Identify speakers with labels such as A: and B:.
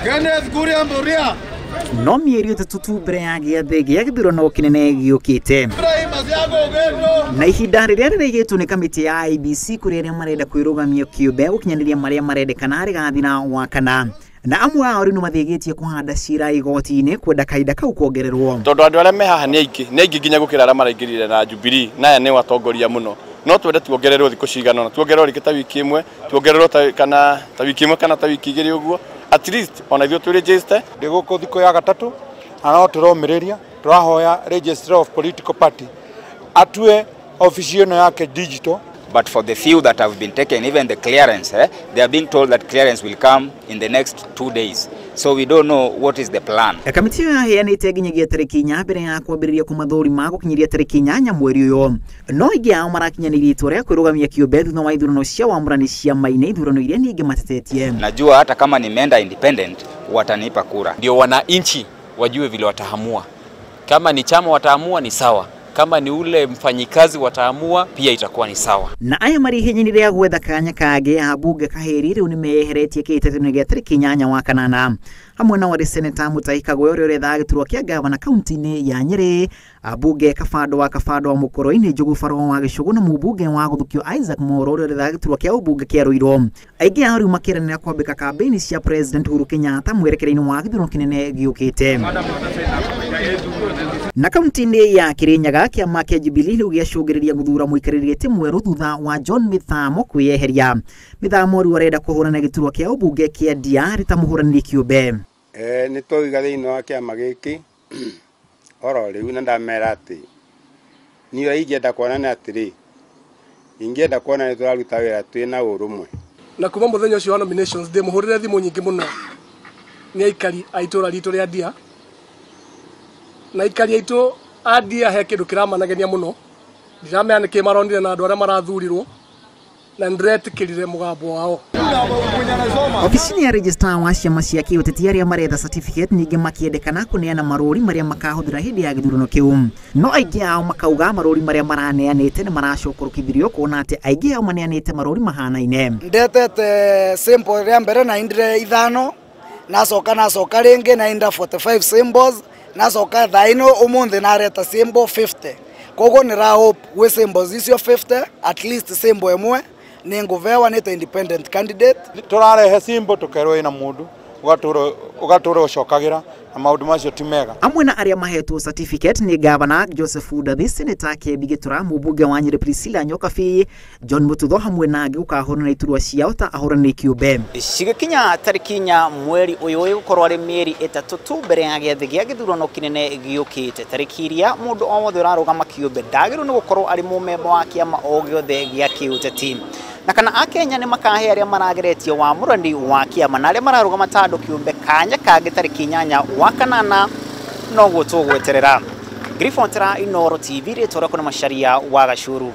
A: Kenneth Kuria Mburia.
B: No mĩeri 3 tu mbere ya gĩathĩ gĩa gĩthurano kĩnene gĩũkĩte na ihinda rĩrĩa rĩrĩgĩtwo nĩ kamĩtĩ ya IEBC kũrĩ arĩa marenda kwĩrũgamia kĩũmbe gũkinyanĩria marĩa marendekana rĩgathira Wakana, na amwe ao rĩu nĩmathĩgĩtie kũhanda cira igoti-inĩ kwenda kahinda kau kuongererwo.
C: Tondũ andũ arĩa me haha nĩ aingĩ, nĩ aingĩ nginya gũkĩra arĩa maraingĩrire na Jubilee, na aya nĩo atongoria mũno. No twende tuongererwo thikũ cigana ũna, tuongererwo rĩngĩ ta wiki ĩmwe, tuongererwo kana ta wiki ĩmwe kana ta wiki 2 ũguo, at least ona ithuĩ twĩ register.
A: Ndĩ gũkũ thikũ ya gatatũ na no tũromĩrĩria, tũrahoya Registrar of Political Party atue ofici ĩno yake digital.
D: But for the few that have been taken, even the clearance, they are being told that clearance will come in the next 2 days. So we don't know what is the plan.
B: Kamĩtĩ ĩyo yaheanĩte nginyagia tarĩki 4 mbere ya kwambĩrĩria kũmathũrima gũkinyĩria tarĩki 8 mweri ũyũ. No aingĩ ao marakinyanĩirie itua rĩa kwĩrũgamia kĩũmbe thutha wa ithurano cia wamũrani ciama-inĩ, ithurano iria ningĩ matetetie.
D: Najua hata kama nimeenda independent watanipa kura.
E: Ndio wananchi wajue vile watahamua. Kama ni chama wataamua ni sawa. Kama ni ule mfanyikazi wataamua pia itakuwa ni sawa.
B: Na aya marĩ ihenya-inĩ rĩa gwetha kanya kangĩ ambunge Kahĩri rĩu nĩmeyeheretie kĩhĩtahĩtano gĩa tarĩki 8 wa kanana, hamwe na warĩ seneta Mutahi Kagwe ũrĩa ũrethaga gĩturwa kĩa gavana kaunti-inĩ ya Nyĩrĩ, ambunge Kabando wa Kabando wa Mũkũrũ-inĩ, Njogu Barũa wa Gĩcũgũ na mũmbunge wa Gũthukio Isaac Moro ũrĩa ũrethaga gĩturwa kĩa ũmbunge kĩa Ruiru. Aingĩ ao rĩu makĩranĩra kwambĩka kambĩini cia President Uhuru Kenyatta mwerekera-inĩ wa gĩthurano kĩnene gĩũkĩte. Na kaunti-inĩ ya Kirinyaga kĩama kĩa Jubilee rĩu gĩacũngĩrĩria gũthura mũikarĩri gĩtĩ mwerũ thutha wa John Mithamo kwĩyeheria. Mithamo rĩu arenda kũhũrana gĩturwa kĩa ũmbunge kĩa Ndia rĩ ta mũhũranĩri kĩũmbe.
F: Nĩ twauga thĩinĩ wa kĩama gĩkĩ oro rĩu na ndamera atĩ niĩ ũrĩa ingĩenda kuona nĩ atĩrĩ, ingĩenda kuona nĩ tũraruta wĩra twĩna ũrũmwe.
G: Na kuma mũthenya ũcio wa nominations ndĩmũhũrĩre thimũ nyingĩ mũno nĩ aikari a itũũra ritũ rĩa Ndia, na aikari aitũ a Ndia he kĩndũ kĩramanagenia mũno, ndiramenya nĩkĩ maronire na andũ arĩa marathurirwo na nĩndĩretĩkĩrire mũgambo wao.
B: Ofici-inĩ ya registrar wa ciama cia kĩũteti arĩa maretha certificate ningĩ makĩendekana kũneana marũri marĩa makahũthĩra hĩndĩ ya gĩthurano kĩu. No aingĩ ao makauga marũri marĩa maraneanĩte nĩ maracokorokithirio kuona atĩ aingĩ ao maneanĩte marũri mahanaine.
H: Ndetete symbol rĩa mbere na indire 5, nacoka rĩngĩ na inda 45 symbols, nacoka thaa ĩno ũmũthĩ nareta symbol 50. Koguo nĩra hope gwĩ symbols icio 50 at least symbol ĩmwe nĩngũvewa nĩ ta independent candidate.
A: Tũrarehe symbol tũkerwo ĩna mũndũ ũgatũra ũcokagĩra na maũndũ macio ti mega.
B: Amwe na arĩa mahetwo certificate nĩ Gavana Joseph Ndathi, Senator Kembi Gĩtura, mũmbunge wa Nyĩrĩ Priscilla Nyokabi, John Mututho hamwe na angĩ gũkahũrana iturwa ciao ta ahũranĩri kĩũmbe. Cigĩkinya tarĩki 4 mweri ũyũ ĩgũkorwo arĩ mĩeri 3 tu mbere ya gĩathĩ gĩa gĩthurano kĩnene gĩũkĩte. Tarĩki iria mũndũ o wothe ũrarũgama kĩũmbe ndagĩrĩirwo nĩ gũkorwo arĩ mũmemba wa kĩama o gĩothe gĩa kĩũteti. Na kana akenya nĩ makahe arĩa marageretie wamũrani wa kĩama na arĩa mararũgama ta andũ kĩũmbe kanya kangĩ tarĩki 8 wa kanana noguo tũgweterera. Ngiribontera Inooro TV, rĩtwa rĩakwa nĩ Macharia wa Gacuru.